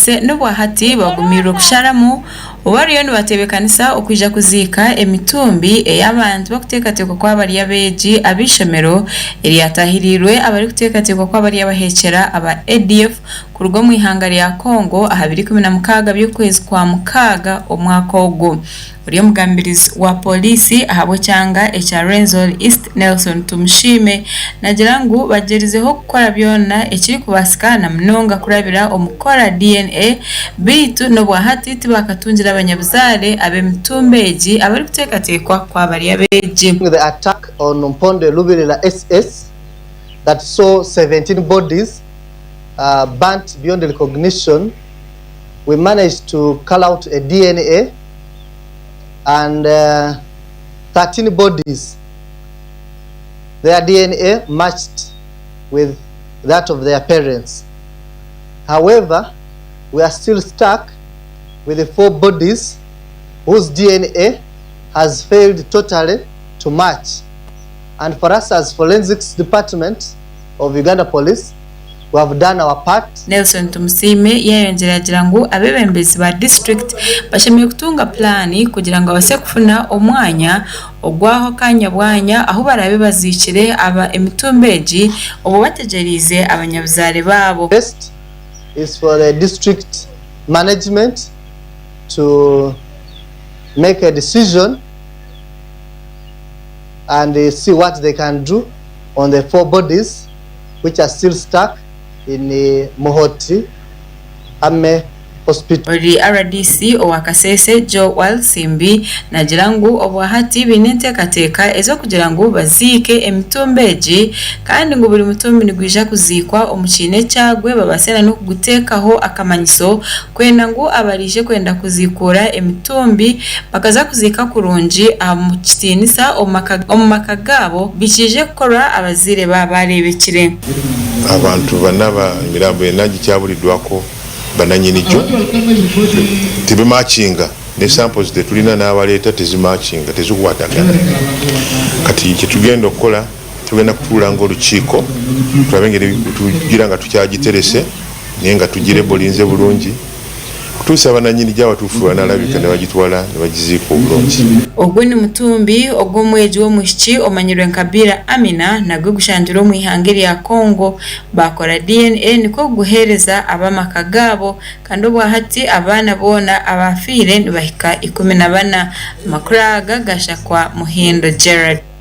Kasese n'obwahati bagumiirwe kusharamu obu bariyo nibateebekanisa okwija kuziika emitumbi ey'abantu barikuteekateekwa kuba bari abeegi ab'eishomero eryatahiriirwe abarikuteekateekwa kuba bari abaheekyera aba ADF kuruga omu ihanga rya Congo aha biro 16 by'okwezi kwa mukaaga omwaka ogu. Ori omugambirizi wa Pooriisi ahabw'ekyanga ekya Rwenzori East, Nelson Tumusiime nagira ngu bagyerizeho kukora byona ekirikubaasika na munonga kurabira omu kukora DNA beitu n'obwahati tibakatungire abanyabuzaare ab'emitumbi egi abarikuteekateekwa kuba bari abeegi. The attack on Mponde Lubirira SS that saw 17 bodies burnt beyond recognition, we managed to cull out a DNA and 13 bodies their DNA matched with that of their parents. However, we are still stuck with the four bodies whose DNA has failed totally to match. And for us as forensics department of Uganda Police, we have done our part. Nelson Tumusiime yayongyera yagira ngu abeebembezi ba disiturikiti bashemereire kutunga pulaani kugira ngu babaase kufuna omwanya ogw'aho akanya bwanya ahu baraabe baziikire aba emitumbi egi obwo bategyereize abanyabuzaare baabo. Best is for the district management to make a decision and see what they can do on the four bodies which are still stuck in Muhoti Army Hospital. Ori rdc owa Kasese, Joe Walsimbi naagira ngu obwahati baine enteekateeka ez'okugira ngu baziike emitumbi egi kandi ngu buri mutumbi nigwija kuziikwa omu kiina ekyagwe babaase na n'okuguteekaho akamanyiso kwenda ngu abaraije kwenda kuziikuura emitumbi bakaza kuziika kurungi omu kitiinisa omu maka gaabo bikiije kukorwa abazaire baaba baareebekire. Abantu bana ba emirambo ena gikyaburidwako bananyini gyo tebimakinga ne samples zetulina n'abaleeta tezimakinga tezikwatagana kati kyetugenda okukola tugenda kutuula nga olukiiko tulabe engeri tugira nga tukyagiterese naye nga tugirebolinze bulungi kutuusa bananyini gyo abatuufu lwebanalabika nebagitwala nebagiziika obulungi. Ogu ni mutumbi ogw'omwegi w'omwishiki omanyirwe nka Biira Amina nagwo gushangirwe omu ihanga erya Congo. Baakora DNA nikwo kuguheereza ab'amaka gaabo kandi obwahati abaana boona abaafiire nibahika 14. Amakuru aga gashakwa Muhindo Gerald.